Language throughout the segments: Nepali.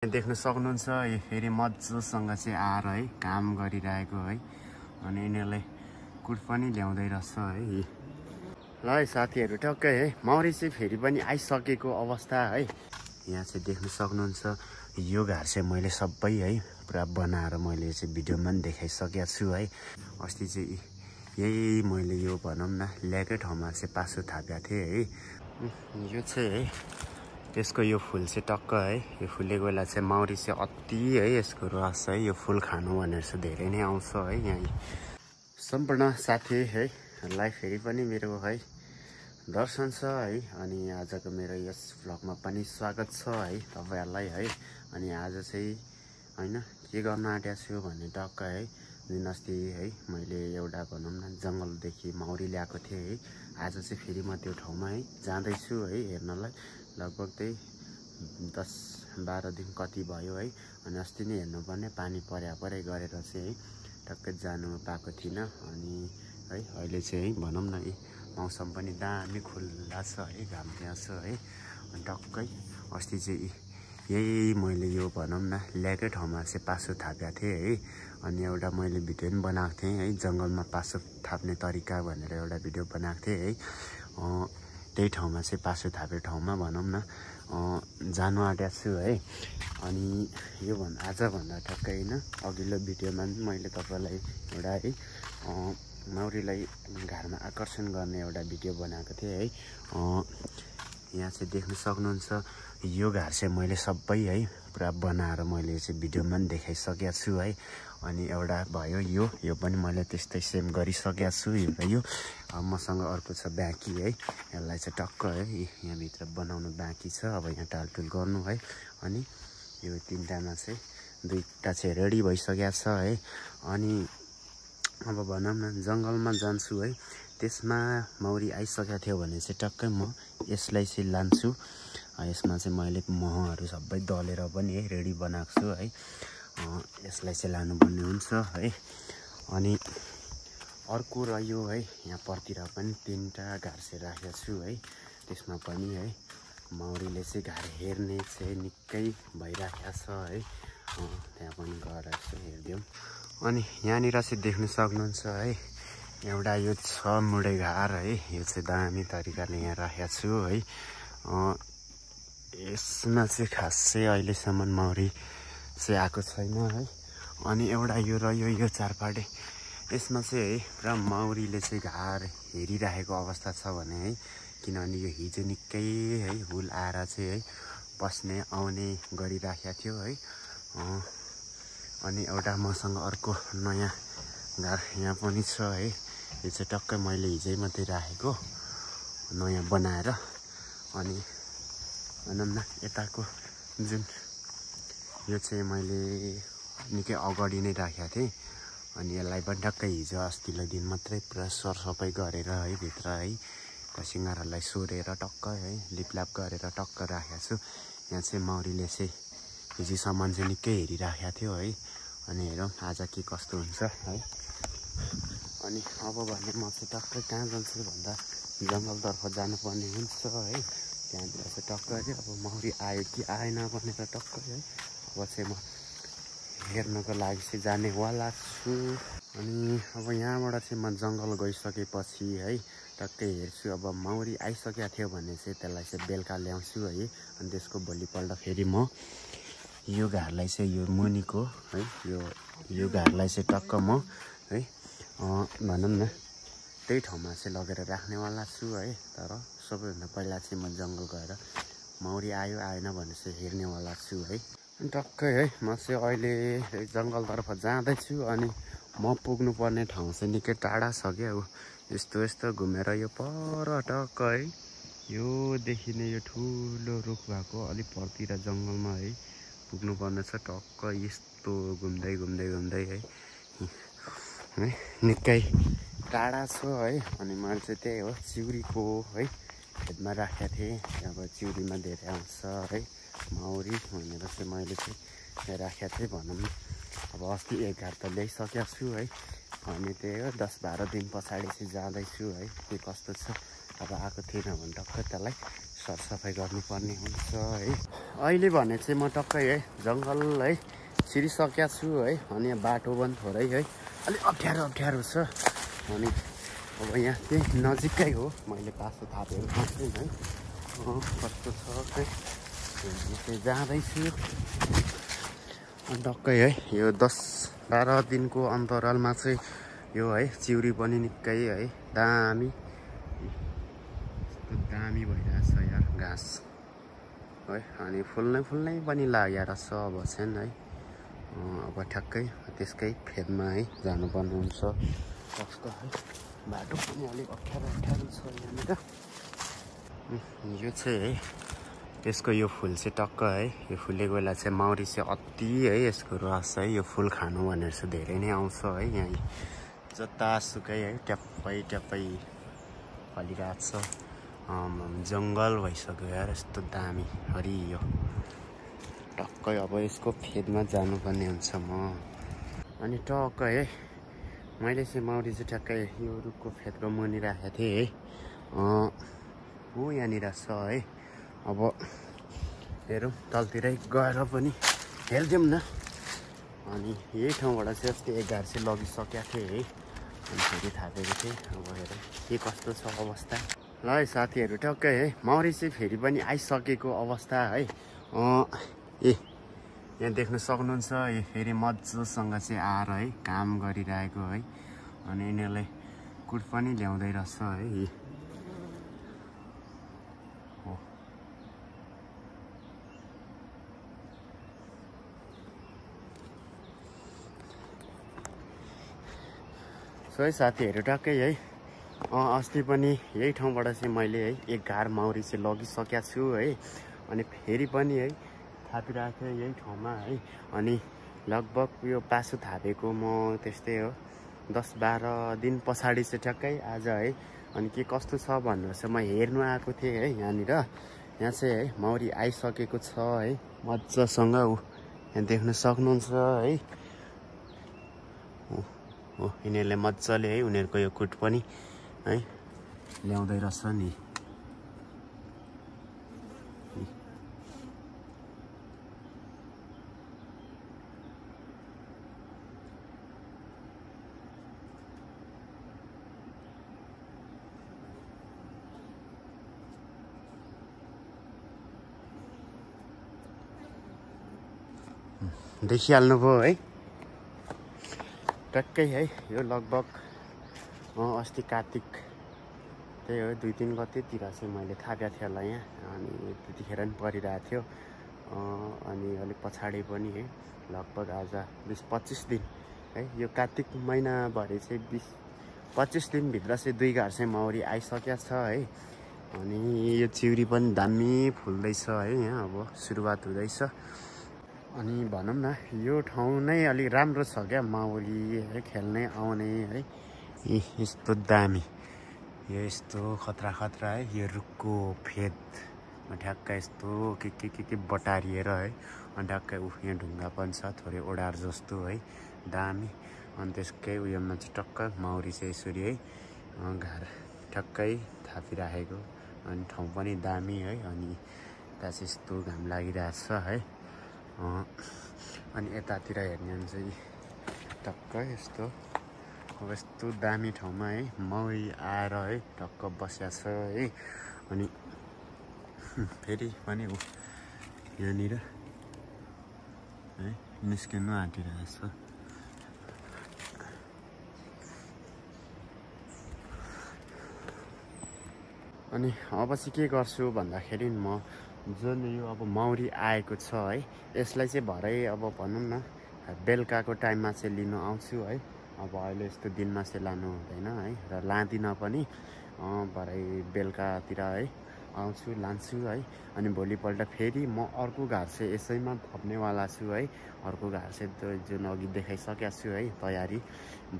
देख्न सक्नुहुन्छ यो फेरि मज्जासँग चाहिँ आएर है काम गरिरहेको है अनि यिनीहरूले कुट पनि ल्याउँदै रहेछ है। ल है साथीहरू टक्कै है मौरी चाहिँ फेरि पनि आइसकेको अवस्था है। यहाँ चाहिँ देख्न सक्नुहुन्छ यो घार चाहिँ मैले सबै है पुरा बनाएर मैले चाहिँ भिडियोमा पनि देखाइसकेको छु है। अस्ति चाहिँ यही मैले यो भनौँ न ल्याएकै ठाउँमा चाहिँ पासो थापेको थिएँ है। यो चाहिँ है यसको यो फुल चाहिँ टक्क है यो फुलेको बेला चाहिँ मौरी चाहिँ अति है यसको रस है यो फुल खानु भनेर चाहिँ धेरै नै आउँछ है। यहाँ सम्पूर्ण साथी है लाई फेरि पनि मेरो है दर्शन छ है अनि आजको मेरो यस भ्लगमा पनि स्वागत छ है तपाईहरुलाई है। अनि आज चाहिँ हैन के गर्न आँटेको छु भन्ने टक्क है जुन अस्ति है मैले एउटा भनौँ न जङ्गलदेखि मौरी ल्याएको थिएँ है। आज चाहिँ फेरि म त्यो ठाउँमा है जाँदैछु है हेर्नलाई। लगभग चाहिँ 10-12 दिन कति भयो है। अनि अस्ति नै हेर्नुपर्ने पानी परे गरेर चाहिँ है टक्कै जानु पाएको थिइनँ। अनि है अहिले चाहिँ है भनौँ न मौसम पनि दामी खुल्ला छ है घाम त्यहाँ छ है। अनि टक्कै अस्ति चाहिँ यही मैले यो भनौँ न ल्याएकै ठाउँमा चाहिँ पासो थापेको थिएँ है। अनि एउटा मैले भिडियो पनि बनाएको थिएँ है जङ्गलमा पासो थाप्ने तरिका भनेर एउटा भिडियो बनाएको थिएँ है। त्यही ठाउँमा चाहिँ पासो थापेको ठाउँमा भनौँ न जानु आँटेको छु है। अनि यो आजभन्दा टक्कै होइन अघिल्लो भिडियोमा पनि मैले तपाईँलाई एउटा है मौरीलाई घरमा आकर्षण गर्ने एउटा भिडियो बनाएको थिएँ है। यहाँ चाहिँ देख्न सक्नुहुन्छ यो घार चाहिँ मैले सबै है पुरा बनाएर मैले चाहिँ भिडियोमा पनि देखाइसकेको छु है। अनि एउटा भयो यो पनि मैले त्यस्तै सेम गरिसकेको छु। यो मसँग अर्को छ बाँकी है यसलाई चाहिँ टक्क है यहाँभित्र बनाउनु बाँकी छ। अब यहाँ टालटुल गर्नु है। अनि यो तिनटामा चाहिँ दुईटा चाहिँ रेडी भइसकेको छ है। अनि अब भनौँ न जङ्गलमा जान्छु है त्यसमा मौरी आइसकेको थियो भने चाहिँ टक्कै म यसलाई चाहिँ लान्छु। यसमा चाहिँ मैले महहरू सबै दलेर पनि है रेडी बनाएको छु है। यसलाई चाहिँ लानुपर्ने हुन्छ है। अनि अर्को र यो है यहाँ परतिर पनि 3टा घार चाहिँ राखेको छु है। त्यसमा पनि है मौरीले चाहिँ घार हेर्ने चाहिँ निकै भइराखेको छ है। त्यहाँ पनि गएर चाहिँ हेरिदिउँ। अनि यहाँनिर चाहिँ देख्न सक्नुहुन्छ है एउटा यो 6 मुडे घार है। यो चाहिँ दामी तरिकाले यहाँ राखेको छु है। यसमा चाहिँ खास चाहिँ अहिलेसम्म मौरी चाहिँ आएको छैन है। अनि एउटा यो र यो चारपाटे यसमा चाहिँ है पुरा मौरीले चाहिँ घार हेरिरहेको अवस्था छ भने है। किनभने यो हिजो निकै है हुल आएर चाहिँ है बस्ने आउने गरिराखेको थियो है। अनि एउटा मसँग अर्को नयाँ घार यहाँ पनि छ है। यो चाहिँ टक्कै मैले हिजै मात्रै राखेको नयाँ बनाएर। अनि भनौँ न यताको जुन यो चाहिँ मैले निकै अगाडि नै राखेको थिएँ। अनि यसलाई पनि टक्कै हिजो अस्तिल्लो दिन मात्रै पुरा सरसफाइ गरेर है भित्र है सिँगारहरूलाई सोरेर टक्क है लिपलाप गरेर टक्क राखेको छु। यहाँ चाहिँ मौरीले चाहिँ हिजोसम्म चाहिँ निकै हेरिराखेको थियो है। अनि हेरौँ आज के कस्तो हुन्छ है। अनि अब भने म चाहिँ टक्कै कहाँ जान्छु भन्दा जङ्गलतर्फ जानुपर्ने हुन्छ है। त्यहाँतिर चाहिँ टक्कै अब मौरी आयो कि आएन भनेर टक्कै है अब चाहिँ म हेर्नको लागि चाहिँ जानेवाला छु। अनि अब यहाँबाट चाहिँ म जङ्गल गइसकेपछि है टक्कै हेर्छु। अब मौरी आइसकेको थियो भने चाहिँ त्यसलाई चाहिँ बेलुका ल्याउँछु है। अनि त्यसको भोलिपल्ट फेरि म यो घारलाई चाहिँ यो मुनिको है यो घारलाई चाहिँ टक्क म है भनौँ न त्यही ठाउँमा चाहिँ लगेर राख्नेवाला छु है। तर सबैभन्दा पहिला चाहिँ म जङ्गल गएर मौरी आयो आएन भने चाहिँ हेर्नेवाला छु है। अनि टक्कै है म चाहिँ अहिले जङ्गलतर्फ जाँदैछु। अनि म पुग्नुपर्ने ठाउँ चाहिँ निकै टाढा छ क्या। यस्तो घुमेर यो पर टक्क है यो देखिने यो ठुलो रुख भएको अलिक परतिर जङ्गलमा है पुग्नुपर्ने छ। टक्क यस्तो घुम्दै है निकै टाढा छ है। अनि मैले चाहिँ त्यही हो चिउरीको है खेतमा राखेको थिएँ। अब चिउरीमा धेरै आउँछ है मौरी भनेर चाहिँ मैले चाहिँ राखेको थिएँ भनौँ न। अब अस्ति 1 घार त ल्याइसकेको छु है। अनि त्यही हो 10-12 दिन पछाडि चाहिँ जाँदैछु है के कस्तो छ। अब आएको थिएन भने टक्कै त्यसलाई सरसफाइ गर्नुपर्ने हुन्छ है। अहिले भने चाहिँ म टक्कै है जङ्गल है छिरिसकेको छु है। अनि बाटो पनि थोरै है अलिक अप्ठ्यारो छ। अनि अब यहाँ चाहिँ नजिकै हो, मैले पासो थापेर बस्छु है कस्तो छ चाहिँ जाँदैछु। टक्कै है यो 10-12 दिनको अन्तरालमा चाहिँ यो है चिउरी पनि निकै है दामी भइरहेछ यार घाँस है। अनि फुल्नै पनि लागेर छ अब चाहिँ है। अब ठ्याक्कै त्यसकै फेदमा है जानुपर्ने हुन्छ। कस्तो है बाटो पनि अलिक अप्ठ्यारो छ यहाँनिर। यो चाहिँ है यसको यो फुल चाहिँ टक्क है यो फुलेको बेला चाहिँ माउरी चाहिँ अति है यसको रस है यो फुल खानु भनेर चाहिँ धेरै नै आउँछ है। यहाँ जतासुकै है ट्याप्पै फलिरहेको छ। जङ्गल भइसक्यो यार यस्तो दामी हरियो। टक्कै अब यसको फेदमा जानुपर्ने हुन्छ म। अनि टक्कै है मैले चाहिँ माउरी चाहिँ ठ्याक्कै यो रुखको फेदको मुनि राखेको थिएँ है। ऊ यहाँनिर छ है। अब हेरौँ तलतिरै गएर पनि हेरिदिउँ न। अनि यही ठाउँबाट चाहिँ अस्ति 11 चाहिँ लगिसकेको थिएँ है। अनि फेरि थापेको थिएँ। अब हेरौँ के कस्तो छ अवस्था। ल है साथीहरू टक्कै है माउरी चाहिँ फेरि पनि आइसकेको अवस्था है। यहाँ देख्न सक्नुहुन्छ यो फेरि मजासँग चाहिँ आएर है काम गरिरहेको है। अनि यिनीहरूले कुट पनि ल्याउँदै रहेछ है। सो है साथीहरू टक्कै है अस्ति पनि यही ठाउँबाट चाहिँ मैले है एक घार माउरी चाहिँ लगिसकेको छु है। अनि फेरि पनि है थापिरहेको थिएँ यही ठाउँमा है। अनि लगभग यो पासो थापेको म त्यस्तै हो 10-12 दिन पछाडि चाहिँ ठ्याक्कै आज है। अनि के कस्तो छ भनेर चाहिँ म हेर्नु आएको थिएँ है यहाँनिर। यहाँ चाहिँ है माउरी आइसकेको छ है मजासँग यहाँ देख्न सक्नुहुन्छ है। यिनीहरूले मजाले है उनीहरूको यो कुट पनि है ल्याउँदै रहेछ नि। देखिहाल्नुभयो है टक्कै है यो लगभग अस्ति कार्तिक त्यही हो 2-3 गतेतिर चाहिँ मैले थापेको थिएँ होला यहाँ। अनि त्यतिखेर पनि परिरहेको थियो। अनि अलिक पछाडि पनि है लगभग आज 20-25 दिन है यो कार्तिक महिनाभरि चाहिँ 20-25 दिनभित्र चाहिँ 2 घार चाहिँ माउरी आइसकेको छ है। अनि यो चिउरी पनि दामी फुल्दैछ है यहाँ अब सुरुवात हुँदैछ। अनि भनौँ न यो ठाउँ नै अलिक राम्रो छ क्या माउरी है खेल्ने आउने है। यस्तो दामी यो यस्तो खतरा है यो रुखको फेदमा ठ्याक्क यस्तो के बटारिएर है। अनि ठ्याक्कै यहाँ ढुङ्गा पनि छ थोरै ओडार जस्तो है दामी। अनि त्यसकै उयोमा चाहिँ टक्क माउरी चाहिँ यसरी है घार ठ्याक्कै थापिराखेको। अनि ठाउँ पनि दामी है। अनि त्यहाँ चाहिँ यस्तो घाम लागिरहेछ है। अनि यतातिर हेर्ने भने चाहिँ टक्क यस्तो अब यस्तो दामी ठाउँमा है माउरी आएर है टक्क बसेको छ है। अनि फेरि पनि यहाँनिर है निस्किनु आँटिरहेछ। अनि अब चाहिँ के गर्छु भन्दाखेरि म जुन यो अब माउरी आएको छ है यसलाई चाहिँ भरै अब भनौँ न बेलुकाको टाइममा चाहिँ लिनु आउँछु है। अब अहिले यस्तो दिनमा चाहिँ लानु हुँदैन है र लाँदिनँ पनि। भरै बेलुकातिर है आउँछु लान्छु है। अनि भोलिपल्ट फेरि म अर्को घार चाहिँ यसैमा थप्नेवाला छु है। अर्को घार चाहिँ जुन अघि देखाइसकेको छु है तयारी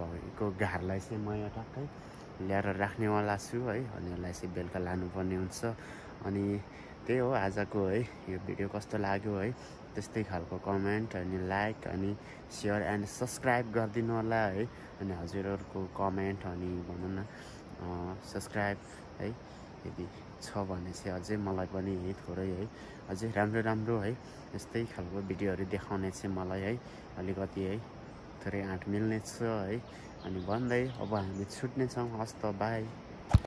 भएको घारलाई चाहिँ म यहाँ टक्कै ल्याएर राख्नेवाला छु है। अनि यसलाई चाहिँ बेलुका लानुपर्ने हुन्छ। अनि त्यही हो आजको है यो भिडियो कस्तो लाग्यो है त्यस्तै खालको कमेन्ट अनि लाइक अनि सेयर एन्ड सब्सक्राइब गरिदिनु होला है। अनि हजुरहरूको कमेन्ट अनि भनौँ न सब्सक्राइब है यदि छ भने चाहिँ अझै मलाई पनि है थोरै है अझै राम्रो राम्रो है यस्तै खालको भिडियोहरू देखाउने चाहिँ मलाई है अलिकति है थोरै आँट मिल्ने छ है अनि भन्दै अब हामी छुट्नेछौँ। हस् त बाई।